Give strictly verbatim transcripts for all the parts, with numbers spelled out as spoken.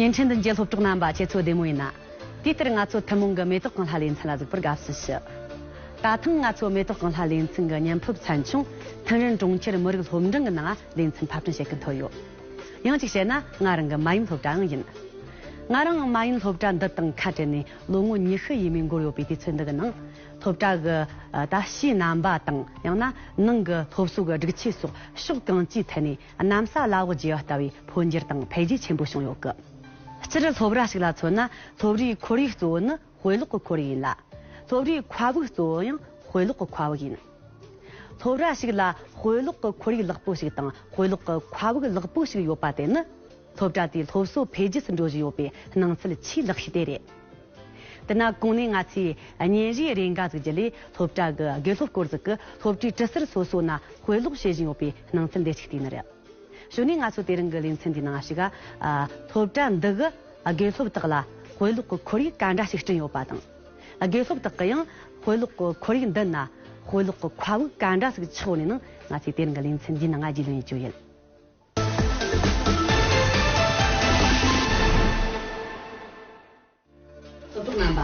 ཡིན་ཕྲན་བདུན་གྱི་སློབ་གྲོགས་རྣམ་པ། ཁྱེད་ཚོ་བདེ་མོ་ཡིན་ན། དེ་ལྟར་ང་ཚོ་ཐུན་མོང་གི་མེ་ཏོག་གི་ལྷ་ལེ་ཚན་ལ་གཟིགས་པར་དགའ་བསུ་ཞུ། ད་ཐེངས་ང་ཚོ་མེ་ཏོག་གི་ལྷ་ལེ་ཚན་གྱི་བརྙན་ཕབ་ཚན་ཆུང་ཐེན་རིན་གྲོང་ཁྱེར་མི་རིགས་སློབ་འབྲིང་གི་ནང་ལེ་ཚན་ཕབ་སྐྲུན་བྱེད་ཀྱི་ཐོན་ཡོད། ཡང་གཅིག་བཤད་ན། ང་རང་གི་མ་ཡུམ་སློབ་གྲྭ་ཡང་ཡིན། ང་རང་མ་ཡུམ་སློབ་གྲྭ་འདི་དང་ཁ་བྲལ་ནས་ལོ་ངོ་ཉི་ཤུ་ཡས་མས་འགོར་ཡོད་པའི་དུས་ཚོད་འདི་གི་ནང་། སློབ་གྲྭ་གི་ད་ཕྱིའི་རྣམ་པ་དང་། ཡང་ན་ནང་གི་སློབ་གསོ་གི་སྒྲིག་ཆས་སོགས་ཕྱོགས་གང་ཅིའི་ཐད་ནས་གནམ་ས་བླ་འོག་བརྗེ་བ་ལྟ་བུའི་འཕོ་འགྱུར་དང་འཕེལ་རྒྱས་ཆེན་པོ་བྱུང་ཡོད་གི། སྤྱིར་སློབ་ར་ཞིག་ལ་མཚོན་ན། སློབ་རའི་ཁོར་ཡུག་གཙོ་བོ་ནི་དཔེ་ཀློག་གི་ཁོར་ཡུག་ཡིན་ལ། སློབ་རའི་མཁའ་དབུགས་གཙོ་བོ་ཡང་དཔེ་ཀློག་གི་མཁའ་དབུགས་ཡིན། སློབ་ར་ཞིག་ལ་དཔེ་ཀློག་གི་ཁོར་ཡུག་ལེགས་པོ་ཞིག་དང་དཔེ་ཀློག་གི་མཁའ་དབུགས་ལེགས་པོ་ཞིག་ཡོད་པ་དེ་ནི། སློབ་གྲྭ་དེའི་སློབ་གསོ་འཕེལ་རྒྱས་སུ་འགྲོ་བཞིན་ཡོད་པའི་སྣང་ཚུལ་ཆེས་ལེགས་ཤོས་དེ་རེད། དེ་ན་གོང་ནས་ང་ཚོས་བརྙན་རིས་རེ་འགའ་ཟིག་བརྒྱུད་ལས། སློབ་གྲྭ་གི་དགེ་སློབ་སྐོར་ཟིག་གིས་སློབ་གྲྭའི་གྲྭ་ཟུར་སོ་སོ་ན་དཔེ་ཀློག་བྱེད་བཞིན་ཡོད་པའི་སྣང་ཚུལ་འདི་ཞིག་བལྟས་ནི་རེད། གཞུག་ནས་ང་ཚོ་དེ་རིང་གི་ལེ་ཚན་འདིའི་ནང་ཞུགས། ཨ། སློབ་གྲྭ་འདི་གིས་དགེ་སློབ་དག་ལ་དཔེ་ཀློག་གི་ཁོར་ཡུག་ག་འདྲ་ཞིག་བསྐྲུན་ཡོད་པ་དང་། དགེ་སློབ་དག་གིས་ཡང་དཔེ་ཀློག་གི་ཁོར་ཡུག་འདི་ན་དཔེ་ཀློག་གི་མཁའ་དབུགས་ག་འདྲ་ཞིག་ཆགས་ནས་ནང་། ང་ཚོས་དེ་རིང་གི་ལེ་ཚན་འདིའི་ནང་རྒྱུས་ལོན་ཡེད་རྒྱུ་ཡིན། སློབ་གྲོགས་རྣམ་པ།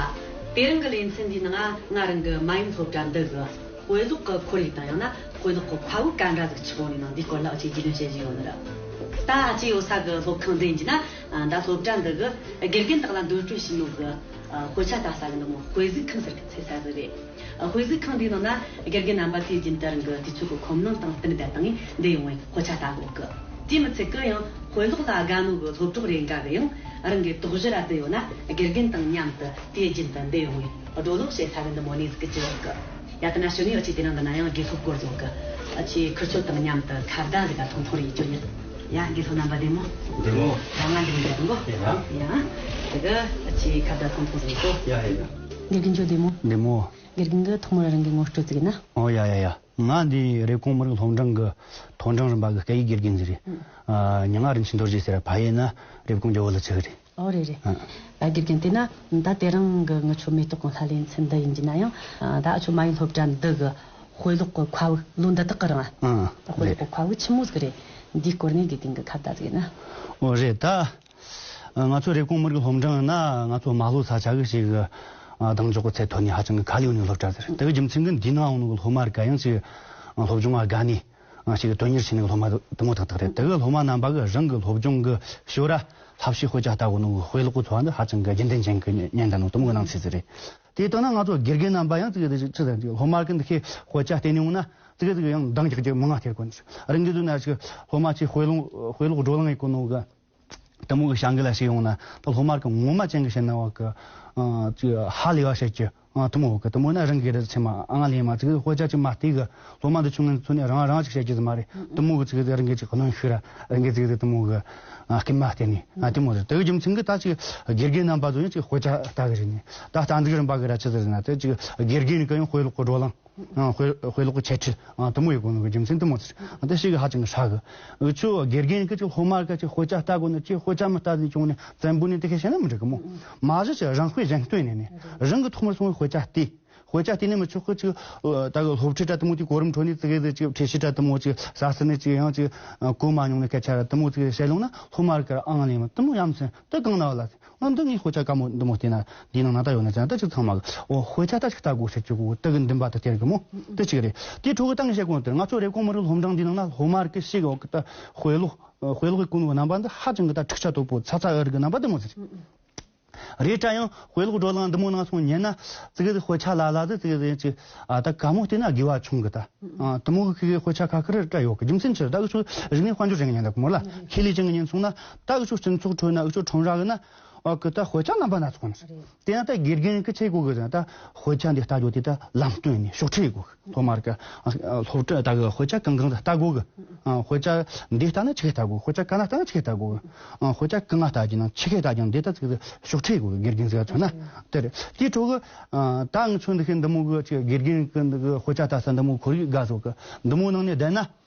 དེ་རིང་གི་ལེ་ཚན་འདིའི་ནང་། ང་རང་གི་མ་ཡུམ་སློབ་གྲྭ་འདི་གི་དཔེ་ཀློག་གི་ཁོར་ཡུག་དང་། ཡང་ན་དཔེ་ཀློག་གི་མཁའ་དབུགས་ག་འདྲ་ཟིག་ཆགས་ནས་ནང་། འདིའི་སྐོར་ལ་ཨ་ཅེ་རྒྱུས་ལོན་བྱེད་བཞིན་ཡོད་ནི་རེད། ད་ཨ་ཅེ་ཡོད་ས་གི་སློབ་ཁང་འདི་ཡིན་གྱི་ན། ད་སློབ་གྲྭ་འདི་གི་དགེ་རྒན་དག་ལ་འདོན་སྤྲོད་བྱས་ནོ་གི་དཔེ་ཆ་ལྟ་ས་གི་འདི་མོ་དཔེ་གཟིགས་ཁང་ཟེར་གི་ཚེ་ས་ཟིག་རེད། དཔེ་གཟིགས་ཁང་འདིའི་ནང་ན་དགེ་རྒན་རྣམ་པ་དེ་རྒྱུན་དུ་རང་གི་དུས་ཚོད་ཀྱི་ཁོམ་ལངས་དང་བསྟུན་པ་དང་འདི་ཡོང་བའི་དཔེ་ཆ་ལྟ་གོ་གི། དེ་མི་ཚད་ཀི་ཡང་དཔེ་ཀློག་ལ་དགའ་ནོ་གི་སློབ་གྲོགས་རེ་འགའ་གི་ཡང་རང་གི་དོགས་གཞི་ར་འདི་ཡོད་ན། དགེ་རྒན་དང་མཉམ་དུ་དེ་རྒྱུན་དུ་འདི་ཡོང་བའི་བགྲོ་གླེང་བྱེད་ས་གི་འདི་མོ་ནི་ཟིག་གི་ཅི་ཡོད་གི། ཡ་དེ་ན་ཞུ་ནི་ཨ་ཅེ་དེ་རིང་འདི་ན་ཡང་དགེ་སློབ་སྐོར་ཟིག་གི། ཨ་ཅེ་ཁི་ཆོ་དང་མཉམ་དུ་ཁ་བརྡ་ཟིག་ག་ཐུང་ཐུང་རེ་ཡེད་རྒྱུ་ཡིན། ཡ་དགེ་སློབ་རྣམ་པ་བདེ་མོ། བདེ་མོ། ཡ་ང་འདི་རིང་འདི་གོ། ཡ། ཡ་དེ་གི་ཨ་ཅེ་ཁ་བརྡ་ཐུང་ཐུང་ཟིག་གོ། ཡ་ཡ་ཡ། དགེ་རྒན་ཆོ་བདེ་མོ། བདེ་མོ། དགེ་རྒན་གི་ཐོག་མར་རང་གི་ངོ་སྤྲོད་ཅིག་ཡིན་ན། ཨོ་ཡ་ཡ་ཡ། ང་འདི་རེབ་གོང་མི་རིགས་སློབ་འབྲིང་གི་མཐོ་འབྲིང་རིམ་པ་གི་སྐད་ཡིག་དགེ་རྒན་ཟིག་རེད། ཨ། མྱིང་ང་རིན་ཆེན་རྡོ་རྗེ་ཟེར། ཕ་ཡུལ་ན་རེབ་གོང་རྒྱལ་པོ་ལ་ཆགས་རེད། ཨོ་རེད་རེད། ཨ། ད་དགེ་རྒན་དེ་ན་ད་དེ་རིང་གི་ངི་ཆོ་མེ་ཏོག་གི་ལྷ་ལེ་ཚན་འདི་ཡིན་གྱི་ན་ཡང་། ད་ཨ་ཆོ་མ་ཡུམ་སློབ་གྲྭ་འདི་གི་དཔེ་ཀློག་གི་མཁའ་དབུགས་ལོ་འདི་དག་གི་རིང་། ཨ། དཔེ་ཀློག་གི་མཁའ་དབུགས་ཆི་མོ་ཟིག་རེད། འདིའི་སྐོར་ནས་དགེ་རྒན་གི་ཁ་བརྡ་ཟིག་ཡིན་ན། ཨོ་རེད་ད། ང་ཚོ་རེབ་གོང་མི་རིགས་སློབ་འབྲིང་ན། ང་ཚོ་རྨ་ལྷོ་ས་ཆ་གི་ཞིག་གི་གདེང་འཇོག་གི་ཚད་མཐོ་ནས་ཧ་ཅང་གི་ཁ་ལས་ཡོད་ནི་སློབ་གྲྭ་ཟེར། དེ་གི་རྒྱུ་མཚན་གི་འདི་ནང་ཡོང་ནི་གི་སློབ་མ་རིགས་ག་ཡང་ཞིག་སློབ་སྦྱོང་ང་དགའ་ནས། ཞིག་གི་དོན་གཉེར་བྱེད་ནི་གི་སློབ་མ་དུ་མོ་ཐག་ཐག་རེད། དེ་གི་སློབ་མ་རྣམ་པ་གི་རང་གི་སློབ་སྦྱོང་གི་ཞོར་ར་བསླབ་བྱའི་དཔེ་ཆ་ལྟ་གོ་ནི་གི་དཔེ་ཀློག་གི་འཚོ་བ་འདི་ཧ་ཅང་གི་རྒྱུན་ལྡན་ཅན་གི་ཉན་ད་ནོ་དུ་མོ་གི་སྣང་ཚུལ་ཟིག་རེད། དེ་ལྟ་ན་ང་ཚོ་དགེ་རྒན་རྣམ་པ་ཡང་ཙི་གེ་ཙི་གེ་སློབ་མ་གི་འདི་ཁའི་དཔེ་ཆ་བལྟས་ནས་ཡོང་ན། ཙི་གེ་ཙི་གེ་ཡང་འདང་རྒྱག་རྒྱུ་མང་ང་སྟེར་གོ་ནི། རང་གི་དུ་ན་ཞིག་སློབ་མ་ཆེ་དཔེ་ཀློག་དཔེ་ཀློག་བགྲོ་གླེང་ཡེད་གོ་ནོ་གི་དུ་མོ་གི་བྱ་འགུལ་ལ་ཞིག་ཡོང་ན། ད་སློབ་མ་གི་ངོ་མ་ཅན་གི་བཤད་ན་བ་གི་ཨ་ཅིག་ཧ་ལས་པ་བཤད་རྒྱུ། ཨ། དུ་མོ་གི་དུ་མོ་ན་རང་གི་རེད་ཚེ་མ་ཨ་ང་ལས་མ་ཙི་གེ་དཔེ་ཆ་ཅིག་མ་བལྟས་གི་སློབ་མ་འདི་ཆུང་ངུ་ཚོ་ནས་རང་རང་ཅིག་བཤད་རྒྱུ་ཟིག་མ་རེད། དུ་མོ་གི་ཙི་གེ་རང་གི་ཅིག་གནོན་ཤུགས་ར་རང་གི་ཙི་གེ་དུ་མོ་གི་ཨ་སྐུལ་མ་བསྟན་ནས། ཨ། དུ་མོ་རེད། དེ་གི་རྒྱུ་མཚན་གི་ད་ཅིག་དགེ་རྒན་རྣམ་པ་ཚོ་ཡང་ཅིག་དཔེ་ཆ་ལྟ་གི་རེད་ནས། ད་རྟ་མཛེས་རིམ་པ་གི་ར་ཆི་ཟིག་རེད་ན། དེ་ཅིག་དགེ་རྒན་གི་ཡང་དཔེ་ཀློག་གི་བགྲོ་གླེང་། ཨ། དཔེ་དཔེ་ཀློག་གི་འཆད་ཁྲིད། ཨ། དུ་མོ་ཡེད་གོ་ནོ་གི་རྒྱུ་མཚན་དུ་མོ་ཟེར། ཨ། དེ་ཞིག་གི་ཧ་ཅང་གི་ཧྲ་གི། འུ་ཆོ་དགེ་རྒན་གི་ཅིག་སློབ་མ་གི་ཅིག་དཔེ་ཆ་ལྟ་དགོས་ན། ཅིག་དཔེ་ཆ་མི་ལྟ་ཟིག་བྱུང་ནས་བཙན་པོ་ནས་དེ་ཁས་བཤད་ན་མི་འགྲིག་གི་མོ། མ་གཞི་ཅིག་རང་དཔེ་གཞན་སྟོན་ནས་ནས། རང་གི་ཐོག་མར་སོང་བའི་དཔེ་ཆ་བལྟས། དཔེ་ཆ་བལྟས་ནས་མི་ཆོག་གི། ཅིག་ད་གི་སློབ་ཁྲིད་འདྲ་དུ་མོ་དེ་གོ་རིམ་ཁྲོད་ནས་ཙི་གེ་ཟིག་ཅིག་ཁྲིད་ཤེས་འདྲ་དུ་མོ། ཅིག་ཟ་ཟི་ནས་ཅིག་ཡང་ཅིག་གོ་མ་མྱོང་ནས་སྐད་ཆ་ར་དུ་མོ་ཙི་གེ་བཤད་ཡོང་ན། སློབ་མ་རིགས་གི་ཨང་ལེན་མ་དུ་མོ་ཡ་མཚན་དུ་གང་ན་བ་ལ། ང་འདི་ངའི་དཔེ་ཆ་དཀའ་མོ་འདི་མོ་བལྟས་ན་འདིའི་ནང་ན་ད་ཡོད་ན་ཅང་ད་ཅིག་ཚང་མ་གི། འོ། དཔེ་ཆ་ད་ཅིག་ལྟ་དགོས་ཟེར་གྱི་གོ་དེ་གི་འདུན་པ་ད་སྟེར་གི་མོ། དེ་ཅིག་རེད། དེའི་ཁྲོད་གི་ད་ངས་བཤད་གོ་ནོ་དེ། ང་ཚོ་རེབ་གོང་མི་རིགས་སློབ་འབྲིང་འདིའི་ནང་ན་སློབ་མ་རིགས་གི་ཞིག་གི་འོག་གི་ད་དཔེ་ཀློག་དཔེ་ཀློག་གི་གོ་ནོ་གི་རྣམ་པ་འདི་ཧ་ཅང་གི་ད་འཁྲུག་ཆ་དོད་པོ་ཚ་ཚ་འུར་གི་རྣམ་པ་འདི་མོ་ཟེར། རེད་དྲ་ཡང་དཔེ་ཀློག་བགྲོ་གླེང་འདི་མོ་ནང་སོང་ཉན་ན། ཙི་གེ་ཟིག་དཔེ་ཆ་ལ་ལ་ཟིག་ཙི་གེ་ཟིག་ཅིག་ཨ། ད་ག་མོ་བལྟས་ན་དགེ་བ་ཆུང་གི་ད། ཨ། དུ་མོ་གི་དཔེ་ཆ་ཁ་ཁ་རེ་དྲ་ཡོད་གི། རྒྱུ་མཚན་ཕྱིར་ད་འུ་ཆོ་རིག་གནས་དཔལ་འབྱོར་ཅན་གི་ཉན་ད་གི་མོ་ལ། ཁེ་ལས་ཅན་གི་ཉན་སོང་ན། ད་འུ་ཆོ་སྤྱི་ཚོགས་ཁྲོད་ན། འུ་ཆོ་ཁྲོམ་ར་གི་ན། ཨ། གི་ད་དཔེ་ཆ་རྣམ་པ་སྣ་ཚོགས་ནི། དེ་ན་ད་དགེ་རྒན་གི་ཆེ་གོ་གི་ཟེར་ན། ད་དཔེ་ཆ་འདི་ལྟ་རྒྱུ་དེ་ད་ལམ་སྟོན་ནས་ཕྱོགས་ཁྲིད་གོ་གི། སློབ་མ་རིགས་གི། ཨ། སློབ་གྲྭ་ད་གི་དཔེ་ཆ་གང་གང་ད་ལྟ་གོ་གི། ཨ། དཔེ་ཆ་འདི་ལྟ་ན་ཆི་གི་ལྟ་གོ། དཔེ་ཆ་ག་ན་ལྟ་ན་ཆི་གི་ལྟ་གོ་གི། ཨ། དཔེ་ཆ་གང་ང་ལྟ་རྒྱུ་ན་ཆི་གི་ལྟ་རྒྱུ་ན་འདི་ད་ཅིག་ཕྱོགས་ཁྲིད་གོ་གི། དགེ་རྒན་ཟེར་བ་མཚོན་ན་དེ་རེད། དེའི་ཁྲོད་གི། ཨ། ད་ང་ཚོ་འདི་ཁའི་འདི་མོ་གི་ཅིག་དགེ་རྒན་གི་འདི་གི་དཔེ་ཆ་ལྟ་ས་འདི་མོ་ཁོར་ཡུག་དགའ་ཟོ་གི། འདི་མོ་ནང་ནས་བསྡད་ན།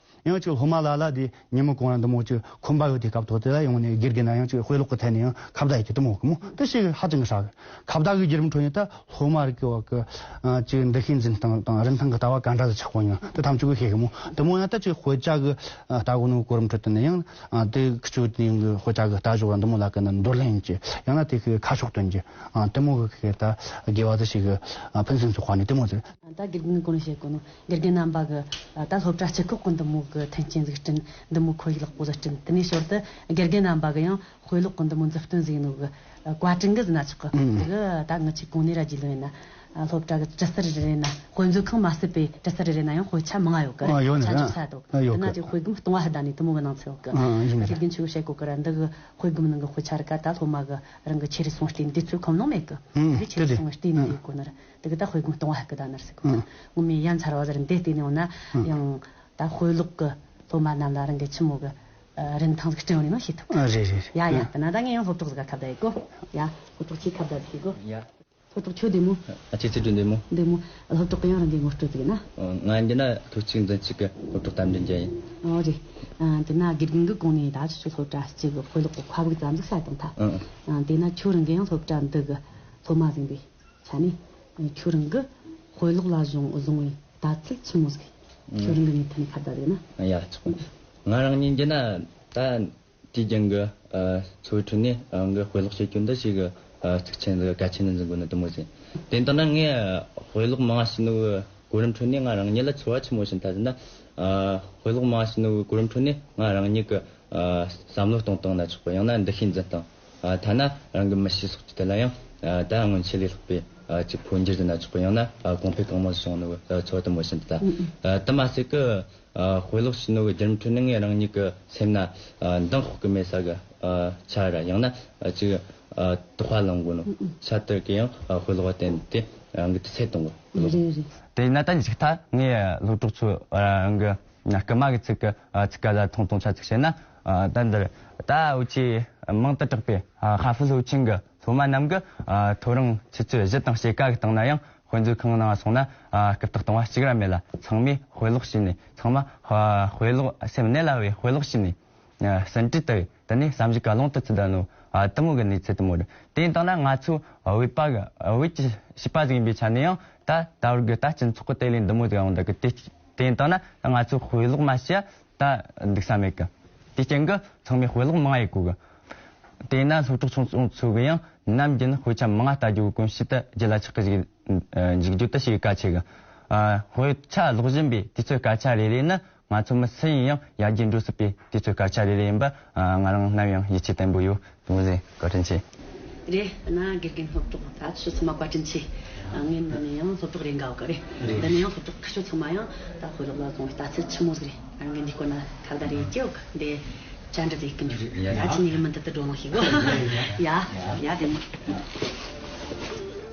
ཡང་ཅིག་སློབ་མ་ལ་ལ་དེ་ཉིན་མོ་གང་ལ་འདི་མོ་ཅིག་ཁོམ་པ་ཡོད་དུས་སྐབས་ཐོག་དེ་ལ་ཡོང་ནས་དགེ་རྒན་ན་ཡང་ཅིག་དཔེ་ཀློག་གི་ཐད་ནས་ཡང་ཁ་བརྡ་ཡེད་ཀྱི་འདི་མོ་གི་མོ་དེ་ཞིག་ཧ་ཅང་གི་ཧྲ་གི། ཁ་བརྡ་གི་བརྒྱུད་རིམ་ཁྲོད་ནས་ད་སློབ་མ་རིགས་ཀྱི་བ་གི་ཨ་ཅིག་འདུ་ཤེས་འཛིན་སྟངས་དང་རིན་ཐང་གི་ལྟ་བ་ག་འདྲ་ལ་ཆགས་པོ་ཡང་དེ་ཐམས་ཅད་གི་ཤེས་གི་མོ། དེ་མོ་ཡང་ད་ཅིག་དཔེ་ཆ་གི་ཨ་ལྟ་གོ་ནོ་གོ་རིམ་ཁྲོད་དུ་ནས་ཡང་ཨ་དེ་ཁི་ཆོ་དེ་ཡང་གི་དཔེ་ཆ་གི་ལྟ་ཞོག་འདི་མོ་ལ་གི་ན་འདོར་ལེན་གྱི་ཡང་ན་དེ་གི་ཁ་ཕྱོགས་སྟོན་གྱི་ཨ་དེ་མོ་གི་གི་ད་དགེ་བ་དེ་ཞིག་གི་ཨ་ཕུན་སུམ་ཚོགས་པ་ནི་དེ་མོ་ཟེར། ད་དགེ་རྒན་གོང་ནས་བཤད་གོ་ནོ་དགེ་རྒན་རྣམ་པ་གི་ད་སློབ་གྲྭ་སྤྱི་ཁོག་གི་འདི་མོ་གི་མཐུན་རྐྱེན་འཛུགས་སྐྲུན། འདི་མོ་ཁོར་ཡུག་ལེགས་པོ་བཟོ་སྐྲུན། དེ་ནས་ཞོར་དུ་དགེ་རྒན་རྣམ་པ་གི་ཡང་དཔེ་ཀློག་གི་འདི་མོ་མཛུབ་སྟོན་ཟིག་ནོ་གི་བཀའ་དྲིན་གི་ཟིན་ན་ཆོག་གི། ཨང་། དེ་གི་ད་ངི་ཆི་གོང་ནས་ར་རྒྱུས་ལོན་ཡིན་ན་སློབ་གྲྭ་གི་གྲྭ་སར་རེ་རེ་ན་དཔེ་མཛོད་ཁང་མ་ཟད་པའི་གྲྭ་སར་རེ་རེ་ན་ཡང་དཔེ་ཆ་མང་ང་ཡོད་གི། ཨ་ཡོད་ནི་ཆ་ར་འཇོག་ས་འདུག་ཨ་ཡོད་དེ་ན་གི་ཅིག་དཔེ་སྒོམ་སྟོང་བ་ཧ་ད་ནི་དེ་མོ་གི་སྣང་ཚུལ་ཡོད་གི། ཨ་ཡིན་ནི་ར། དགེ་རྒན་ཆི་གི་བཤད་གོ་གི་ར་འདི་གི་དཔེ་སྒོམ་ནང་གི་དཔེ་ཆ་ར་ཀ་ད་སློབ་མ་གི་རང་གི་ཆེ་རུ་སོང་བལྟས་ནས་དུས་ཚོད་ཁོམ་ལོང་མེད་གི། ཨང་། དེ་ཆེ་རུ་སོང་བལྟས་ནས་ཨང་། དེ་གོ་ནི་ར། དེ་གི་ད་དཔེ་སྒོམ་སྟོང་བ་ཧ་གི་ད་ནར་སི་གོ། ཨང་། ངོ་མའི་ཡ་མཚར་བ་ཟེར་འདི་བལྟས་ནས་འོ་ན། ཨང་། ཡང་ད་དཔེ་ཀློག་གི་སློབ་མ་རྣམས་ལ་རང་གི་ཆི་མོ་གི་རིན་ཐང་ཟིག་སྤྲད་ཡོང་ནས་ནང་ཤེས་ཐུབ། ཨ་རེད་རེད་རེད། ཡ་ཡ། ཨང་། དེ་ན་ད་ངས་ཡང་སློབ་གྲོགས་ཟིག་ག་ཁ་བརྡ་ཡེད་གོ། ཡ། སློབ་གྲོགས་ཁྱེད་ཁ་བརྡ་ཟིག་ཡེད་གོ། ཡ། སློབ་གྲོགས་ཁྱོད་བདེ་མོ། ཨ་ཁྱེད་ཚེ་སྒྲོན་བདེ་མོ། བདེ་མོ། སློབ་གྲོགས་གི་ཡང་རང་གི་ངོ་སྤྲོད་ཟིག་ཡིན་ན། ཨ། ང་འདི་ན་ཐོག་གཅིག་འཛིན་གཅིག་གི་སློབ་གྲོགས་རྟ་མགྲིན་རྒྱལ་ཡིན། ཨོ་རེད། ཨ། འདི་ན་དགེ་རྒན་གི་གོང་ནས་ད་ཆུ་ཆུ་སློབ་གྲྭ་གཅིག་གི་དཔེ་ཀློག་གི་ཁ་བུག་ཙམ་ཟིག་བཤད་དང་ཐལ། ཨ། ཨ། དེ་ན་ཁྱོད་རང་གི་ཡང་སློབ་གྲྭ་འདི་གི་སློབ་མ་ཟིག་ཡིན་པའི་ཆ་ནས། ཁྱོད་རང་གི་དཔེ་ཀློག་ལ་བཟུང་བཟུང་བའི་ལྟ་ཚུལ་ཆི་མོ་ཟིག་ཨ། ཁྱོད་རང་གི་ངོས་ཐད་ནས་ཁ་བརྡ་ཟིག་ཡིན་ན། ཡ་ཆོག་ང་རང་ཉིད་འདི་ན་ད། དེའི་རྒྱུན་གྱི་ཨ་འཚོ་བའི་ཁྲོད་ནས་ཨ་ང་གི་དཔེ་ཀློག་བྱེད་རྒྱུ་འདི་ཞིག་གི་ཨ་གཙིགས་ཆེན་ཟིག་གལ་ཆེན་ཟིག་འཛིན་དགོས་ནི་དེ་མོ་ཟིག་དེ་ལྟར་ན་ངས་ཨ་དཔེ་ཀློག་མང་བ་ཞིག་ནི་གོ་རིམ་ཁྲོད་ནས་ང་རང་ཉིད་ལ་ཚོར་བ་ཆི་མོ་ཞིག་འཐོབ་ཟེར་ན། ཨ་དཔེ་ཀློག་མང་བ་ཞིག་ནི་གོ་རིམ་ཁྲོད་ནས་ང་རང་ཉིད་ཀྱི་ཨ་བསམ་བློ་གཏོང་སྟངས་ན་ཆོག་གི། ཡང་ན་འདུ་ཤེས་འཛིན་སྟངས། ཨ་ཐ་ན་རང་གི་མི་གཤིས་སོགས་ཀྱི་ཐད་ལ་ཡང་ཨ་ད་སྔོན་ཆད་ལས་ལྷག་པའི་ཨ་ཅིག་འཕོ་འགྱུར་ཟེར་ན་ཆོག་གི། ཡང་ན་ཨ་གོང་འཕེལ་གང་མང་ཞིག་བྱུང་ནི་གི་ཚོར་བ་དེ་མོ་ཞིག་འཐོབ། ཨ་དེ་མ་ཟད་ཀྱི། ཨ་དཔེ་ཀློག་བྱེད་ནོ་གི་རྒྱུན་ཁྲོད་ནས་ངས་རང་ཉིད་ཀྱི་སེམས་ན་ཨ་མདངས་ཕོག་གི་མེད་ས་གི་ཨ་ཆ་ར། ཡང་ན་ཨ་ཅིག་ཨ་དོགས་པ་ལངས་གོ་ནོ་ཆ་དེ་གི་ཡང་ཨ་དཔེ་ཀློག་པ་བསྟེན་ཏེ་རང་གི་དུས་ཚོད་གཏོང་གོ། རེད་རེད། དེ་ན་ད་ཅིག་ད་ངས་སློབ་གྲོགས་ཚོ་རང་གི་སྐུལ་མ་གི་ཚིག་གི་ཨ་ཚིག་ཀ་ལ་ཐུང་ཐུང་ཆ་ཚིག་བཤད་ན། ཨ་ད་འདིར་ད་འུ་ཆོས་མིང་དུ་གྲགས་པའི་ཨ་ཧྭ་ཧྥུ་སློབ་ཆེན་གི་སློབ་མ་རྣམས་ཀྱིས་ཨ་ཐོ་རངས་ཆུ་ཚོད་བཞི་དང་ཕྱེད་ཀ་གི་སྟེང་ན་ཡང་དཔེ་མཛོད་ཁང་ནང་སོང་ན་ཨ་རྐུབ་སྟེགས་སྟོང་བ་གཅིག་ར་མེད་ལ། ཚང་མས་དཔེ་ཀློག་བྱས་ནས། ཚང་མ་ཨ་དཔེ་ཀློག་སེམས་གནད་ལ་བབས་དཔེ་ཀློག་བྱས་ནས། ཨ་ཟིན་བྲིས་ལྟ་བུའི་དེ་ནས་བསམ་གཞིག་ག་ལོང་དུ་ཚུད་ད་ནོ། ཨ་དེ་མོ་གི་གནས་ཚུལ་དེ་མོ་རེད། དེ་ཡིན་དང་ན་ང་ཚོ་བོད་པ་གི་བོད་ཀྱི་བྱིས་པ་ཟིག་ཡིན་པའི་ཆ་ནས་ཡང་ད་ད་བར་གི་ད་སྤྱི་ཚོགས་གི་དེ་ལས་འདི་མོ་ཟིག་ཡོང་འདུག་གི། དེ་དེ་ཡིན་དང་ན་ད་ང་ཚོ་དཔེ་ཀློག་མ་བྱས་ད་འདུག་ས་མེད་གི། དེ་རྐྱེན་གྱིས་ཚང་མས་དཔེ་ཀློག་མང་ཡེད་དགོས་གི། དེས་ན་སློབ་གྲོགས་ཆུང་ཆུང་ཚོ་གིས་ཡང་ནམ་རྒྱུན་དཔེ་ཆ་མང་ང་ལྟ་རྒྱུ་གི་གོམས་གཤིས་དེ་རྒྱུད་ལ་ཆགས་གི་འཇུག་རྒྱུ་དེ་ཞིག་གལ་ཆེ་གི། ཨ་དཔེ་ཆ་ཀློག་བཞིན་པའི་དུས་ཚོད་སྐད་ཆ་རེ་རེ་ནི་ང་ཚོ་མི་སུ་ཡིན་ཡང་ཡར་རྒྱས་འགྲོ་སྲིད་པའི་དུས་ཚོད་སྐད་ཆ་རེ་རེ་ཡིན་པ་ང་རང་ནམ་ཡང་ཡིད་ཆེས་བརྟན་པོ་ཡོད། དེ་མོ་ཟིག་བཀའ་དྲིན་ཆེ། རེད། ན་དགེ་རྒན་སློབ་གྲོགས་ད་ཆུ་ཚང་མ་བཀའ་དྲིན་ཆེ། ངས་འདི་ནས་ཡང་སློབ་གྲོགས་རེ་འགའ་ཡོད་གི་རེད། རེད། འདི་ནས་ཡང་སློབ་གྲོགས་ཁ་ཤས་ཚང་མ་ཡང་ད་དཔེ་ཀློག་ལ་བཟུང་བའི་ལྟ་ཚུལ་ཆི་མོ་ཟིག་རེད། ཨ་ངས་འདི་སྐོར་ན་ཁ་བརྡ་རེ་བྱེད་ཡོད་གི། འདི་བཅར་འདྲི་ཟིག་གི་འཇུག་ཡ་ཡ། ད་ཁྱེད་གཉིས་ཀྱི་མི་འདི་ད་འགྲོ་ལོང་ཞིག་གོ། ཡ་ཡ། ཡ་ཡ་དེ་མོ།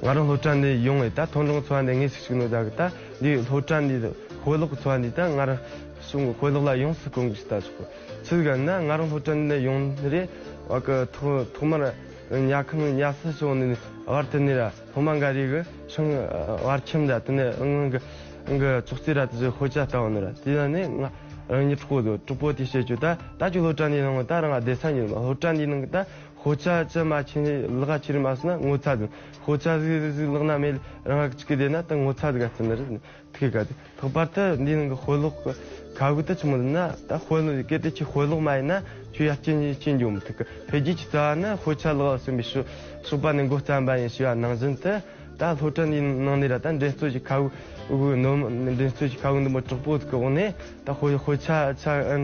ང་རང་སློབ་གྲྭ་འདི་ཡོང་བའི་ད་ཐོ་རངས་ཚོ་བ་འདི་དངོས་སུ་ཞུགས་ནོ་ད་གི། ད་འདི་སློབ་གྲྭ་འདི་དཔེ་ཀློག་ཚོ་བ་འདི་ད་ང་རང་གསུང་གི་དཔེ་ཀློག་ལ་ཡོངས་སུ་དཀོན་གི་ཞིག་ད་ཆོག་གི། ཆི་ཟིག་ན་ང་རང་སློབ་གྲྭ་འདི་ཡོང་ནི་རེད། བ་གི་ཐོག་ཐོག་མར་ཉལ་ཁང་ཉལ་ས་བྱུང་ནི་བར་དུ་ནི་ར། སློབ་མ་འགའ་རེ་གིས་ཤིང་བར་ཁྱིམ་ར་དེ་ནས་ཨང་གི་ཨང་གི་ཅོག་ཙེ་ར་དེ་ཚོའི་དཔེ་ཆ་ལྟ་བ་ནི་ར། དེ་ཡང་ནི་ང་རང་ཉིད་གྲོགས་པོ་དང་གྲོགས་པོ་དེས་བཤད་རྒྱུ་ད་ད་ཅིག་སློབ་གྲྭ་འདིའི་ནང་གི་ད་རང་བསྡད་ས་ཉིད་མ། སློབ་གྲྭ་འདིའི་ནང་གི་ད་དཔེ་ཆ་ཅི་མ་ཆེ་ནི་ལག་ཆེ་རེ་མ་སོང་ན་ངོ་ཚ་དང་། དཔེ་ཆ་ཟིག་ཟིག་ལག་ན་མེད་རང་ག་གཅིག་གི་བསྡད་ན་ད་ངོ་ཚ་ཟིག་ག་བརྩི་ནི་རེད། ཐིག་ག་དེ་ལྷག་པར་དུ་འདིའི་ནང་གི་དཔེ་ཀློག་གི་ཁ་དབུགས་དེ་ཆི་མོ་ཟེར་ན། ད་དཔེ་ཀློག་གལ་ཏེ་ཁྱོས་དཔེ་ཀློག་མ་ཡེད་ན་ཁྱོད་ཡར་རྒྱས་ནི་ཅི་འགྱོ་མི་ཐུབ་གི། འཕེལ་རྒྱས་ཀྱི་རྩ་བ་ནི་དཔེ་ཆ་ལག་ལ་སོན་པའི་གཤོག་གཤོག་པ་ནས་འགོ་བརྩམས་པ་ཡིན་ཞེས་པ་ནང་བཞིན་དུ། ད་སློབ་གྲྭ་འདིའི་ནང་ནས་ར་ད་འགྲན་རྩོད་ཀྱི་ཁ་དབུགས་འགུག་ནོ། འགྲན་རྩོད་ཀྱི་ཁ་དབུགས་འདི་མོ་དྲག་པོ་ཟིག་གི་འོག་ནས་ད་དཔེ་དཔེ་ཆ་ཆ་ཨན་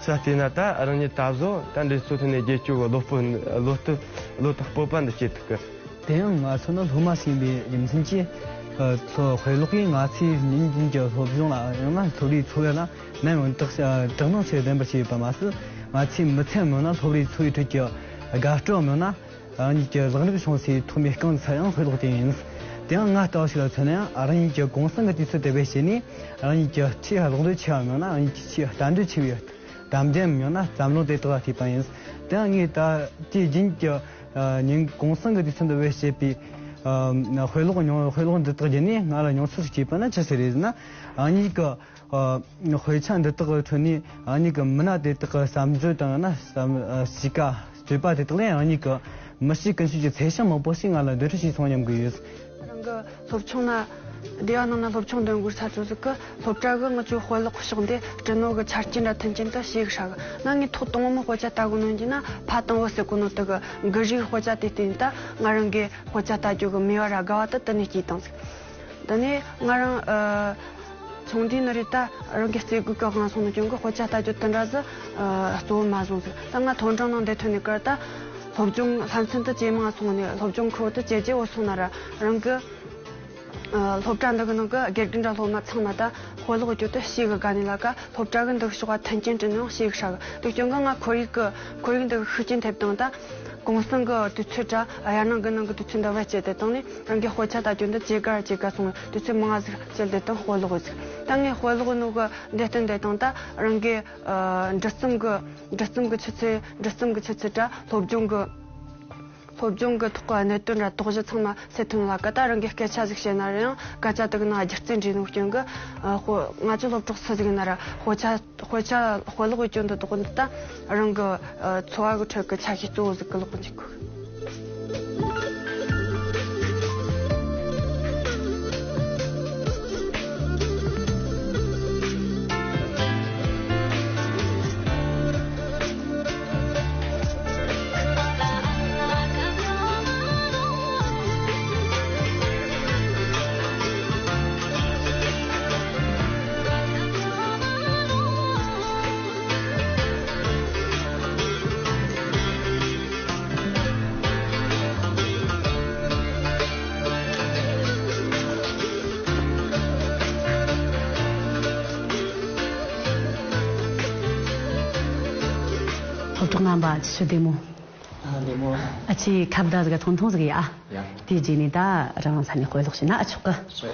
ཆ་བལྟས་ན་ད་རང་ཉིད་ད་གཟོད་ད་འགྲན་རྩོད་ཐོག་ནས་རྒྱལ་སྐྱོ་གི་བློ་སྤོབས་བློ་སྟོབས་བློ་དང་སྤོབས་པ་འདི་སྐྱེ་ཐུབ་གི། དེ་ཡང་ང་ཚོ་ནི་སློབ་མ་ཞིག་ཡིན་པའི་རྒྱུ་མཚན་གྱིས། ཨ། ཚོ་དཔེ་ཀློག་གིས་ང་ཚོའི་ཉིན་རྒྱུན་གྱི་སློབ་སྦྱོང་ལ་ཡང་ན་སློབ་རའི་འཚོ་བ་ལ་ནམ་ཡང་དྲག་དྲག་སྣང་ཆེ་ལྡན་པར་བྱས་ཡོད་པ་མ་ཟད། ང་ཚོའི་མི་ཚེའམ་ཡང་ན་སློབ་རའི་འཚོ་བའི་ཁྲོད་ཀྱི་དགའ་སྤྲོའམ་ཡང་ན་རང་ཉིད་ཀྱི་ལག་ལེན་བྱུང་སའི་ཐོག་མའི་རྐང་ཚུགས་ཡང་དཔེ་ཀློག་དེ་ཡིན། དེ་ཡང་ང་ལྟ་བུ་ཞིག་ལ་མཚོན་ན་ཡང་རང་ཉིད་ཀྱི་གུང་སེང་གི་དུས་ཚོད་དེ་བས་བྱས་ནས་རང་ཉིད་ཀྱི་ཆེས་བླང་དོར་ཆེ་བའམ་ཡང་ན་རང་ཉིད་ཀྱི་ཆེས་ལྟ་འདོད་ཆེ་བའི་དམ་བཅའ་ཡང་ན་བརྩམས་ལོང་དེ་དག་ལ་བལྟས་པ་ཡིན། དེ་ཡང་ངས་ད་དུས་རྒྱུན་གྱི་ཉིན་གུང་སེང་གི་དུས་ཚོད་འདི་བས་བྱེད་པའི་ ཨ། དཔེ་ཀློག་མྱོང་། དཔེ་ཀློག་འདི་དག་བརྒྱུད་ནས་ང་ལ་མྱོང་ཚོར་སྐྱེས་པ་ན་ཅི་ཟེར་རེད་ཟེར་ན། ཨ་ནི་གི་ཨ། དཔེ་ཆ་འདི་དག་གི་ཁྲོད་ནས་ཨ་ནི་གི་མི་སྣ་དེ་དག་གི་བསམ་བརྗོད་དང་ན་བསམ། ཨ། གཤིས་ཀ་སྤྱོད་པ་དེ་དག་ལས་ཨ་ནི་གི་མི་གཤིས་ཀུན་སྤྱོད་ཀྱི་ཚད་གཞི་མང་པོ་ཞིག་ང་ལ་འདོན་སྤྲོད་བྱས་སོང་སྙམ་གི་ཡོད། རང་གི་སློབ་ཆུང་ན། སྡེ་བ་ནང་ན་སློབ་ཆུང་འདོན་དགོས་ས་ཚོ་ཟིག་གི་སློབ་གྲྭ་གི་ང་ཚོའི་དཔེ་ཀློག་ཕྱོགས་འདི་སྤྲི་ནོ་གི་ཆ་རྐྱེན་ར་མཐུན་རྐྱེན་དུ་ཞེ་གི་ཧྲ་གི། ན་ངས་ཐོག་དང་པོ་དཔེ་ཆ་ལྟ་གོ་ནོ་ཡིན་ན་ཕ་དང་བུ་ཟེར་གོ་ནོ་དེ་གི་གི་རིགས་དཔེ་ཆ་དེ་བལྟས་ནས་ད་ང་རང་གི་དཔེ་ཆ་ལྟ་རྒྱུ་གི་མོས་པ་ར་དགའ་བ་དེ་དེ་ནས་སྐྱེས་བཏང་ཟིག། དེ་ནས་ང་རང་ཨ། ཆུང་དུས་ནས་རེད། ད་རང་གི་རྩེད་དགོས་གི་དབང་སོང་ནོ་རྐྱེན་གི་དཔེ་ཆ་ལྟ་རྒྱུ་དེ་འདྲ་ཟིག་ཨ། གཙོ་བོ་མ་བཟུང་ཟིག། ད་ང་མཐོ་འབྲིང་ནང་འདི་ཐོན་ནས་ཀར་ད་སློབ་སྦྱོང་ལྷ་མཚན་དུ་ཇེ་མང་སོང་ནས་སློབ་སྦྱོང་ཁུར་བོ་དུ་ཇེ་ཇེ་བོ་སོང་ན་ར་རང་གི་ཨ། སློབ་གྲྭ་འདི་གི་ནང་གི་དགེ་རྒན་ར་སློབ་མ་ཚང་མ་ད་དཔེ་ཀློག་རྒྱུ་དེ་ཞེ་གི་དགའ་ནས་ལ་ཀ། སློབ་གྲྭ་གི་འདི་གི་ཕྱོགས་ཀ་མཐུན་རྐྱེན་བསྐྲུན་ནས་ཞེ་གི་ཧྲ་གི། དེ་རྐྱེན་གི་ང་ཁོར་ཡུག་གི་ཁོར་ཡུག་འདི་གི་ཤུགས་རྐྱེན་ཐེབས་བཏང་ད་གུང་སེང་གི་དུས་ཚོད་ར་ཨ། ཡར་ནང་གི་ནང་གི་དུས་ཚོད་འདི་བེད་སྤྱད་དེ་བཏང་ནས་རང་གི་དཔེ་ཆ་ལྟ་རྒྱུ་འདི་ཇེ་དགའ་ཇེ་དགའ་སོང་། དུས་ཚོད་མང་ང་ཟིག་སྤྱད་དེ་བཏང་དཔེ་ཀློག་གི་ཟིག། ད་ངས་དཔེ་ཀློག་ནོ་གི་འདི་བསྟན་དེ་བཏང་ད་རང་གི་ཨ། འབྲི་རྩོམ་གི་འབྲི་རྩོམ་གི་ཆུ་ཚད། འབྲི་རྩོམ་གི་ཆུ་ཚད་ར་སློབ་སྦྱོང་གི་སློབ་སྦྱོང་གི་ཐོག་གི་གནད་དོན་ར་དོགས་གཞི་ཚང་མ་སེལ་ཐུབ་ལ་ཀ། ད་རང་གི་སྐད་ཆ་ཟིག་བཤད་ན་ར་ཡང་སྐད་ཆ་དེ་གི་ནང་སྒྱུ་རྩལ་འདྲེས་ནོ་རྐྱེན་གི་ཨ། དཔེ་ང་ཚོ་སློབ་གྲོགས་སུ་ཟིག་ཡིན་ན་ར་དཔེ་ཆ་དཔེ་ཆ་དཔེ་ཀློག་གི་སྐྱོན་དུ་དོགས་འདི་ད་རང་གི་ཨ། འཚོ་བ་གི་ཁྲོད་གི་ཆ་ཤས་གཙོ་བོ་ཟིག་གི་ཀློག་གི་འཇུག་གི། སློབ་གྲོགས་རྣམ་པ་ཚོ་བདེ་མོ། ཨ། བདེ་མོ། ཨ་ཅེ་ཁ་བརྡ་ཟིག་ཐུང་ཐུང་ཟིག་ཡ། ཡ། དེ་རྗེས་ནས་ད་རང་རང་ས་ནས་དཔེ་ཀློག་བྱས་ན་ཨ་ཆོག་གི། ཆོག་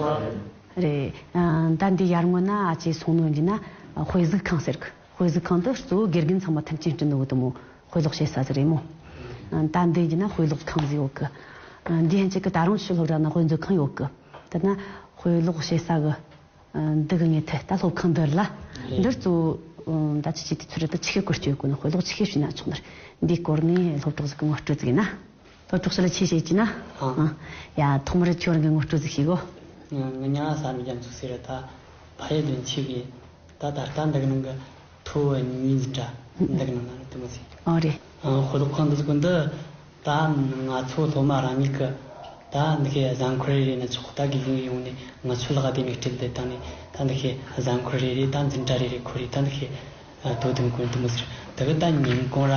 གི། རེད། ཨ། ད་འདི་ཡར་སྔོན་ན་ཨ་ཅེ་སོང་ནོ་ཡིན་ན་དཔེ་གཟིགས་ཁང་ཟེར་གི། དཔེ་གཟིགས་ཁང་དུ་གཙོ་བོ་དགེ་རྒན་ཚང་མ་མཐུན་རྐྱེན་བསྐྲུན་ནོ་གི་དུ་མོ་དཔེ་ཀློག་བྱེད་ས་ཟིག་རེད་མོ། ཨ། ད་འདི་ཡིན་ན་དཔེ་ཀློག་ཁང་ཟིག་ཡོད་གི། ཨ། འདི་ཡན་ཆད་གི་ད་རུང་ཕྱི་སློབ་གྲྭ་ན་དཔེ་མཛོད་ཁང་ཡོད་གི། དེ་ན་དཔེ་ཀློག་བྱེད་ས་གི། ཨ། འདི་གི་ངེས་ཐད་ད་སློབ་ཁང་འདི་ལ། རེད། འདིར་གཙོ་བོ་ད་ཆི་ཆི་དུས་ཚོད་རེད། ད་ཆི་གི་བཀོལ་སྤྱོད་དགོས་ན་དཔེ་ཀློག་ཆི་གི་བྱས་ན་ཆོག་ནི་རེད། འདིའི་སྐོར་ནས་སློབ་གྲོགས་ཟིག་གི་ངོ་སྤྲོད་ཟིག་ཡིན་ན། སློབ་གྲོགས་ཤི་ལ་ཆི་བྱེད་ཀྱི་ན། ཨ། ཨ། ཡ། ཐོག་མར་ཁྱོད་རང་གི་ངོ་སྤྲོད་ཟིག་བྱེད་གོ། ང་ང་ས་མི་རྒྱ་མཚོ་ཟེར་རེད། ད་ཕ་ཡུལ་དོན་ཆེ་གི། ད་ད་ལྟ་འདི་གི་ནང་གི་ཐོ་བ་གཉིས་འཛིན་གྲྭ་འདི་གི་ནང་ན་རེད། དེ་མོ་ཟིག། ཨོ་རེད། ཨ། དཔེ་ཀློག་ཁང་འདི་ཟིག་གི་འདི། ད་ང་ཚོ་སློབ་མ་རང་ཉིད་ཀྱི་ད་འདི་གའི་གཟའ་འཁོར་རེ་རེ་ནས་ཆོག། ད་དགེ་རྒན་ཡོང་ནས་ང་ཚོ་ལག་བདེ་མོ་སྤྲད་དེ་བཏང་ནས། ད་འདི་གའི་གཟའ་འཁོར་རེ་རེ་ད་འཛིན་གྲྭ་རེ་རེ་ཁོ་རེ་ད་འདི་གའི་དོ་དམ་གོ་དུ་མི་ཟེར། དེ་གི་ད་ཉིན་གུང་ར་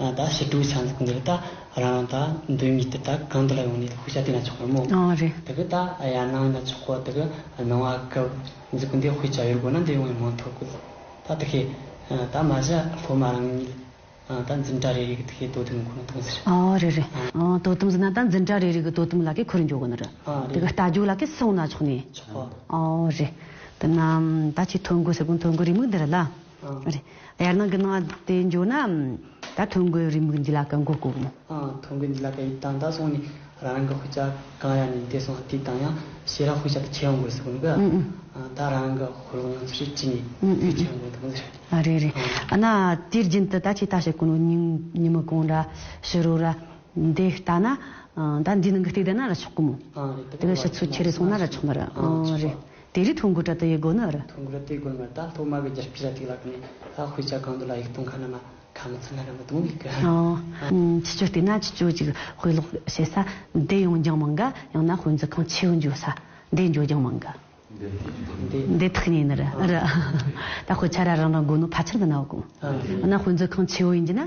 ད་ཕྱི་དྲོའི་ཆ་འཛུགས་འདི་ད་རང་རང་ད་འདོད་མི་དེ་ད་གང་དུ་ལ་ཡོང་ནས་དཔེ་ཆ་བལྟས་ན་ཆོག་གི་མོ། ཨོ་རེད། དེ་གི་ད་ཡར་ནང་ན་ཆོག་གོ། དེ་གི་ནང་བ་སྐབས་འཛུགས་འདི་དཔེ་ཆ་ཡོད་དགོས་ན་འདི་ཡོང་ཡང་མང་ཐོག་གི། ད་དེ་གི་ད་མ་གཞི་སློབ་མ་རང་ཉིད། ཨ། ད་འཛིན་གྲྭ་རེ་རེ་གི་དེ་གའི་དོ་དམ་ཁོ་ན་དང་ཟེར། ཨོ་རེད་རེད། ཨ། ཨོ་དོ་དམ་ཟེར་ན་ད་འཛིན་གྲྭ་རེ་རེ་གི་དོ་དམ་ལ་གི་ཁུར་འཇོག་གི་ནི་རེད། ཨ། རེད། དེ་གི་ལྟ་རྒྱུ་ལ་གི་སོང་ན་ཆོག་ནི། ཆོག་གོ། ཨོ་རེད། དེ་ན་ད་ཅི་ཐོན་དགོས་ཟེར་གོ། ཐོན་དགོས་རེའུ་མིག་འདི་རེད་ལ། ཨ། རེད། ཡར་ནང་གི་ནང་དེ་འཇོག་ན་ད་ཐོན་དགོས་རེའུ་མིག་འདི་ལ་གི་མགོ་བསྐོར་གི་མོ། ཨ། ཐོན་དགོས་འདི་ལ་གི་ཡིད་དང་ད་སོང་ནི། རང་གི་དཔེ་ཆ་གང་ཡང་ཉིན་དེ་སོང་དེ་དང་ཡང་ཕྱི་ར་དཔེ་ཆ་དེ་ཁྱེར་ཡོང་དགོས་ཟེར་གོ་ནི་གི། ཨུ་ཨུ། ཨ། ད་རང་གི་དཔེ་ཀློག་ཡང་ཚུལ་ཁྲིད་ནས་ཨུ་ཨུ། ཁྱེར་ཡོང་དགོས་འདུག་ཟེར། ཨ། རེད་རེད། ཨ། ཨ་ན་དེ་རྒྱུན་དུ་ད་ཅི་ལྟ་བྱེད་གོ་ནོ་ཉིན་ཉི་མ་གུང་ར་ཕྱི་རུ་ར་འདི་ལྟ་ན། ཨ། ད་འདི་ནང་གི་སྟེགས་བསྡད་ན་ར་ཆོག་གི་མོ། ཨ། རེད། དེ་གི་ཕྱི་ཚུལ་ཁྱེར་རེ་སོང་ན་ར་ཆོག་ནི་ར། ཨ། ཨ། ཆོག་རེད། པ། དེ་རིགས་ཐོ་འགོད་འདྲ་དེ་ཡེ་དགོས་ནི་ར། ཐོ་འགོད་དེ་དགོས་ནི་ར། ད་སློབ་མ་གི་རྒྱབ་སྐྱོར་ར་དེ་ལ་ནི་ད་དཔེ་ཆ་གང་དུ་ལ་ཡིག་གཏོང་ཁ་ན་མ་ཁ་མི་ཚང་ན་ར་མི་དུང་གི། ཨ། ཨ། ཁྱེད་ཚོ་བལྟས་ན་ཁྱེད་ཚོ་ཅིག་དཔེ་ཀློག་བྱེད་ས་འདི་ཡོང་རྒྱང་མང་ག། ཡང་ན་དཔེ་མཛོད་ཁང་ཆེ་བོ་འཇོག་ས་འདི་འཇོག་རྒྱང་མང་ག། འདི་ཐག་ཉེ་ནི་རེད། ཨ། རེད། ད་དཔེ་ཆ་ར་རང་རང་དགོས་ནོ་ཕལ་ཆེར་འདི་ན་ཡོད་གོ། ཨ། ཡིན་ན་དཔེ་མཛོད་ཁང་ཆེ་བོ་ཡིན་གྱི་ན།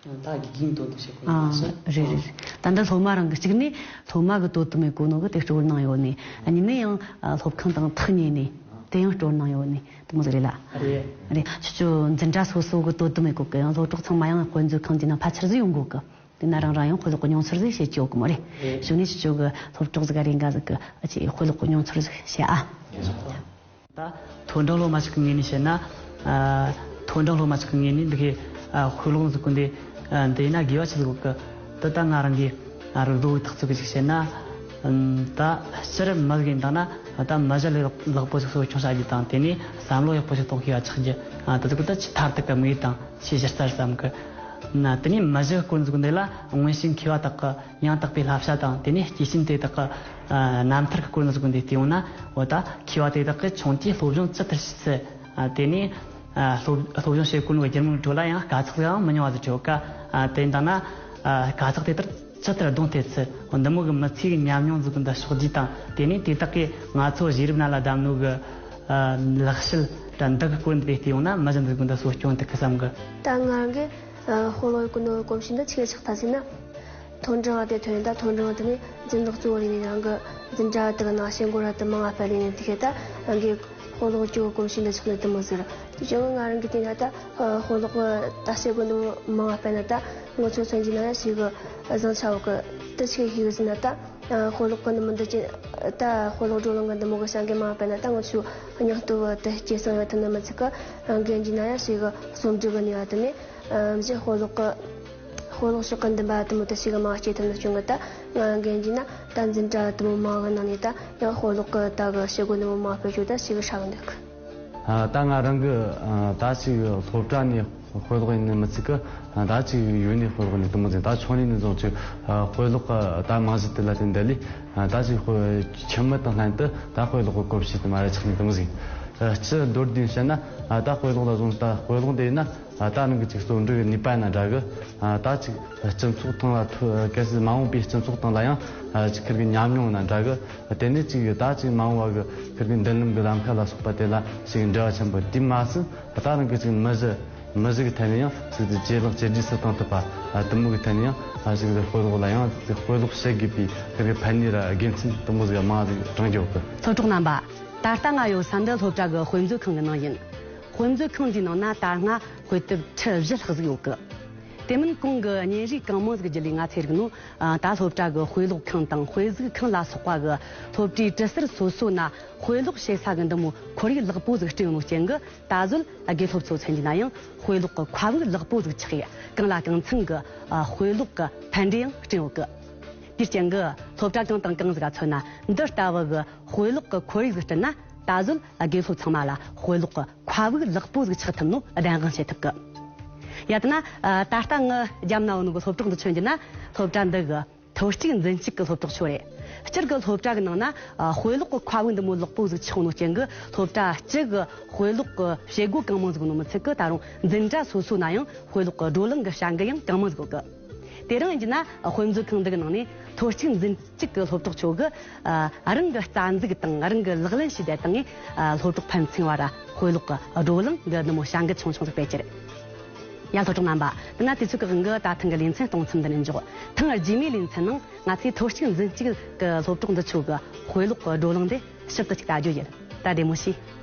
ད་དགེ་རྒན་དོན་དུ་བྱེད་དགོས་ཨ། མ་ཟད། རེད་རེད། ད་འདི་སློབ་མ་རང་གི་གཅིག་ནས་སློབ་མ་གི་དོ་དམ་མེད་གོ་ནོ་གི་དེ་སྤྲོ་བར་གནང་ཡོད་ནི། ཨ། གཉིས་ནས་ཡང་སློབ་ཁང་དང་ཐག་ཉེ་ནི་དེ་ཡང་སྤྲོ་བར་གནང་ཡོད་ནི་དེ་མོ་ཟིག་རེད་ལ། རེད། རེད། ཁྱེད་ཚོ་འཛིན་གྲྭ་སོ་སོ་གི་དོ་དམ་མེད་གོ་གི། ཡང་སློབ་གྲོགས་ཚང་མ་ཡང་དཔེ་མཛོད་ཁང་འདི་ན་ཕལ་ཆེར་ཟིག་ཡོང་གོ་གི། དེ་ན་རང་རང་ཡང་དཔེ་ཀློག་གི་མྱོང་ཚོར་ཟིག་བཤད་ཀྱི་ཡོད་གི་མོ་རེད། རེད། གཞུག་ནས་ཁྱེད་ཚོ་གི་སློབ་གྲོགས་ཟིག་ག་རེ་འགའ་ཟིག་གི་ཨ་ཅེ་དཔེ་ཀློག་གི་མྱོང་ཚོར་ཟིག་བཤད་ཨ། རེད། ད་མཐོ་འབྲིང་སློབ་མ་ཞིག་གི་ངོས་ནས་བཤད་ན། ཨ། མཐོ་འབྲིང་སློབ་མ་ཞིག་གི་ངོས་ནས་འདི་གའི་ཨ་དཔེ་ཀློག་འཛུགས་སྐུ་འདི་ཨ་འདི་ཡིན་ན་དགེ་བ་ཆི་ཟིག་གི། འདི་ད་ང་རང་གི་ཨ་རིག་རྡོ་གི་ཐག་ཚོད་གི་ཞིག་བཤད་ན། ད་སྤྱིར་མི་ཟིག་ཡིན་དང་ན་ད་མི་གཞི་ལས་ལེགས་པོ་ཞིག་གསོ་སྐྱོང་བྱ་རྒྱུ་དང་། དེ་ནས་བསམ་བློ་ཡག་པོ་ཞིག་གཏོང་ཤེས་པ་ཆགས་རྒྱུ། ཨ། ད་དེ་ཀོ་ད་ཆེས་མཐར་ཐུག་གི་དམིགས་ཡུལ་དང་ཆེས་གཞི་རྩ་བསམ་གི། ན་དེ་ནས་མི་གཞི་སྐོར་འཛུགས་འདི་ལ་མངོན་ཤེས་མཁས་པ་དག་གི་ཡང་དག་པའི་བསླབ་བྱ་དང་། དེ་ནས་སྐྱེས་ཆེན་དེ་དག་གི་ཨ་རྣམ་ཐར་གྱི་སྐོར་འཛུགས་འདི་བལྟས་ཡོང་ན། འོ་ད་མཁས་པ་དེ་དག་གིས་ཆུང་དུས་སློབ་སྦྱོང་ཇི་ལྟར་བྱེད་ཚུལ། ཨ། དེ་ནས་ཨ་སློབ་སློབ་སྦྱོང་བྱེད་གོ་ནོ་གི་རྒྱུ་མང་ཁྲོད་ལ་ཡང་དཀའ་ཚེགས་ཡང་མི་ཉུང་བ་ཟིག་ཡོད་ཀ། ཨ། དེ་ཡིན་དང་ན་ཨ་དཀའ་ཚེགས་དེ་ལྟར་ཇི་ལྟར་གདོང་གཏོད་ཚུལ། འོ་འདི་མོ་གི་མི་ཚེ་གི་ཉམས་མྱོང་འཛུགས་འདི་ཕྱོགས་བསྡུས་དང་། དེ་ནས་དེ་དག་གིས་ང་ཚོ་གཞི་རིམ་ནང་ལ་བདམས་ནོ་གི་ཨ་ལེགས་བཤད་དང་འདི་གི་སྐོར་འདི་བལྟས་ཡོང་ན་མི་གཞི་འཛུགས་འདི་གསོ་སྐྱོང་ཐུབ་གི་བསམ་གི། ད་ང་རང་གིས་ཨ་དཔེ་ཀློག་གི་ནོ་གོམས་གཤིས་འདི་ཆི་གེ་ཆགས་ཐལ་ཟེར་ན། མཐོང་གྲོང་དེ་ཐོན་ད་མཐོང་གྲོང་དེ་ནས་འཛིན་གྲྭ་གཙོ་བོ་རེད་ནས་རང་གི་འཛིན་གྲྭ་དེ་གི་ནང་བྱེད་སྒོ་ར་དེ་མང་བ་སྤེལ་ནས་དེ་གས་ད་རང་གི་དཔེ་ཀློག་གི་གོམས་གཤིས་འདི་ཆགས་ནས་དེ་མོ་ཟེར། དེ་བྱུང་ང་རང་གི་དེ་ན་ད་དཔེ་ཀློག་གི་ད་བྱེད་སྒོ་འདི་མང་བ་སྤེལ་ན་ད་ང་ཚོ་མཚོན་གྱི་ན་ཡང་ཞིག་གི་བཟང་ཆ་བོ་གི་དེ་ཆི་གེ་ཞིག་ཟེར་ན། ད་དཔེ་ཀློག་གི་འདི་མོ་འདི་ཅི་ད་དཔེ་ཀློག་བགྲོ་གླེང་གི་འདི་མོ་གི་བྱ་འགུལ་མང་བ་སྤེལ་ན་ད་ང་ཚོ་སྙིང་སྟོབས་དེ་སྐྱེད་སྲིང་ཡོད་ཐུབ་ནི་མི་ཚིག་གི་རང་གི་འཇིག་ན་ཡང་ཞིག་གི་རྩོམ་སྒྲིག་གི་ནུས་པ་དེ་ནས་ཨ་མཇུག་དཔེ་ཀློག་གི་དཔེ་ཀློག་ཕྱོགས་ཀྱི་འདུན་པ་དེ་མོ་དེ་ཞིག་གི་མང་སྐྱེ་ཐུབ་ནི་བྱུང་གི། ད་ང་རང་གི་འཇིག་ན་ད་འཛིན་གྲྭ་དེ་མོ་མང་གི་ནང་ནས་ད་ཡང་དཔེ་ཀློག་གི་ད་གི་བྱེད་སྒོ་འདི་མོ་མང་སྤེལ་རྒྱུ་ད་ཞིག་གི་ཧྲ་གི་འདུག་ཨ། ད་ང་རང་གི་ཨ་ད་ཅིག་སློབ་གྲྭ་ནས་དཔེ་ཀློག་ཡིན་ནི་མི་ཚིག་གི། ཨ། ད་ཅིག་ཡུལ་ནས་དཔེ་ཀློག་ནི་དེ་མོ་ཟིག་ད་ཆུང་ནས་ནི་བཟུང་ཅིག་ཨ་དཔེ་ཀློག་གི་ད་རྨང་གཞི་དེ་ལ་བརྟེན་དེ་ལས་ཨ་ད་ཅིག་དཔེ་ཁྱིམ་མི་དང་ལྷན་དུ་ད་དཔེ་ཀློག་གི་གོམས་གཤིས་དེ་མ་ར་ཆགས་ནི་དེ་མོ་ཟིག་ཨ། སྤྱི་མདོར་བསྡུས་བཤད་ན་ཨ་ད་དཔེ་ཀློག་ལ་བཟུང་ད་དཔེ་ཀློག་འདི་ཡིན་ན། ཨ། ད་རང་གི་ཅིག་རྩོམ་སྒྲིག་གི་ནུས་པ་ཡིན་ན་འདྲ་གི། ཨ། ད་ཅིག་སྤྱི་ཚོགས་སྟེང་ལ་ཐོ་གལ་སྲིད་མ་འོངས་པའི་སྤྱི་ཚོགས་སྟེང་ལ་ཡང་ཨ་ཅིག་ཁིར་གི་ཉམས་མྱོང་ཡིན་ན་འདྲ་གི། དེ་ནས་ཅིག་ད་ཅིག་མ་འོངས་པ་གི་ཁིར་གི་མདུན་ལམ་གི་ལམ་ཁ་ལ་སོགས་པ་དེ་ལ་ཅིག་འབྲེལ་བ་ཆེན་པོ་དེ་མ་ཟད། ད་རང་གི་ཅིག་མི་གཞི་མི་གཞི་གི་ཐད་ནས་ཡང་ཅིག་ཇེ་ལེགས་ཇེ་རྒྱས་སུ་བཏང་ཐུབ་པ། ཨ། དེ་མོ་གི་ཐད་ནས་ཡང་ཨ་ཅིག་དཔེ་ཀློག་ལ་ཡང་ཅིག་དཔེ་ཀློག་བྱེད་དགོས་པའི་ཁིར་གི་ཕན་ནུས་ར་དགེ་མཚན་དེ་མོ་ཟིག་མང་ཟིག་དྲངས་རྒྱུ་ཡོད་གི། སློབ་གྲོགས་རྣམ་པ། ད་ལྟ་ང་ཡོད་ས་འདི་སློབ་གྲྭ་གི་དཔེ་མཛོད་ཁང་གི་ནང་ཡིན། དཔེ་མཛོད་ཁང་འདིའི་ནང་ན་ད་སྔ་དཔེ་དེབ་ཁྲི་བཞི་ལྷག་ཟིག་ཡོད་གི། དེ་མིན་གོང་གི་བརྙན་རིས་གང་མང་ཟིག་བརྒྱུད་ལས་ང་ཚེ་རིག་ནོ། ཨ། ད་སློབ་གྲྭ་གི་དཔེ་ཀློག་ཁང་དང་དཔེ་གཟིགས་ཁང་ལ་སོགས་པ་གི་སློབ་གྲྭའི་གྲི་སར་སོ་སོ་ན་དཔེ་ཀློག་བྱེད་ས་གི་འདི་མོ་ཁོར་ཡུག་ལེགས་པོ་ཟིག་བསྐྲུན་ཡོད་ནོ་རྐྱེན་གི། ད་གཟོད་དགེ་སློབ་ཚོ་མཚོན་གྱི་ན་ཡང་དཔེ་ཀློག་གི་མཁའ་དབུགས་ལེགས་པོ་ཟིག་ཆགས་ཡོད། གང་ལ་གང་འཚམ་གི་ཨ་དཔེ་ཀློག་གི་ཕན་འབྲས་ཡང་བསྐྲུན་ཡོད་གི། དེའི་རྐྱེན་གི་སློབ་གྲྭ་གང་དང་གང་ཟིག་ལ་མཚོན་ན་འདི་ལྟ་བུ་གི་དཔེ་ཀློག་གི་ཁོར་ཡུག་ཟིག་བསྐྲུན་ན། ད་གཟོད་དགེ་སློབ་ཚང་མ་ལ་དཔེ་ཀློག་གི་མཁའ་དབུགས་ལེགས་པོ་ཟིག་ཆགས་ཐུབ་ནོ་གདན་དབང་བྱེད་ཐུབ་གི། ཡ་ད་ན་ཨ་ད་ལྟ་ངི་རྒྱབ་ན་ཡོད་ནོ་གི་སློབ་གྲོགས་འདི་མཚོན་གྱི་ན་སློབ་གྲྭ་འདི་གི་མཐོ་གཅིག་འཛིན་གཅིག་གི་སློབ་གྲོགས་ཆོ་རེད། སྤྱིར་གི་སློབ་གྲྭ་གི་ནང་ན་ཨ་དཔེ་ཀློག་གི་མཁའ་དབུགས་འདི་མོ་ལེགས་པོ་ཟིག་ཆགས་ནོ་རྐྱེན་གི་སློབ་གྲྭ་སྤྱི་གི་དཔེ་ཀློག་གི་བྱེད་སྒོ་གང་མང་ཟིག་ནོ་མི་ཚད་གི། ད་རུང་འཛིན་གྲྭ་སོ་སོ་ན་ཡང་དཔེ་ཀློག་གི་བགྲོ་གླེང་གི་བྱ་འགུལ་ཡང་གང་མང་ཟིག་ཡོད་གི། དེ་རིང་ཡིན་གྱི་ན་དཔེ་མཛོད་ཁང་འདི་གི་ནང་ནས་མཐོ་གཅིག་འཛིན་གཅིག་གི་སློབ་གྲོགས་ཆོ་གི་ཨ་རང་གི་རྩ་འཛུགས་དང་རང་གི་ལག་ལེན་བྱས་བསྡད་སྟངས་ནས་ཨ་སློབ་གྲོགས་ཕན་ཚུན་བར་དཔེ་ཀློག་གི་བགྲོ་གླེང་གི་འདི་མོ་བྱ་འགུལ་ཆུང་ཆུང་ཟིག་སྤེལ་གྱི་རེད། ཡ་སློབ་གྲོགས་རྣམ་པ། དེ་ན་དུས་ཚོད་ཀྱི་དབང་གིས་ད་ཐེངས་ཀྱི་ལེ་ཚན་གཏོང་མཚམས་འདི་ནས་འཇོག་ཐེངས་རྗེས་མའི་ལེ་ཚན་ནང་ང་ཚོས་མཐོ་གཅིག་འཛིན་གཅིག་གི་སློབ་གྲོགས་འདི་ཆོ་གི་དཔེ་ཀློག་གི་བགྲོ་གླེང་འདི་ཞིབ་ཏུ་ཅིག་ལྟ་རྒྱུ་ཡིན། ད་བདེ་མོ་བྱོས།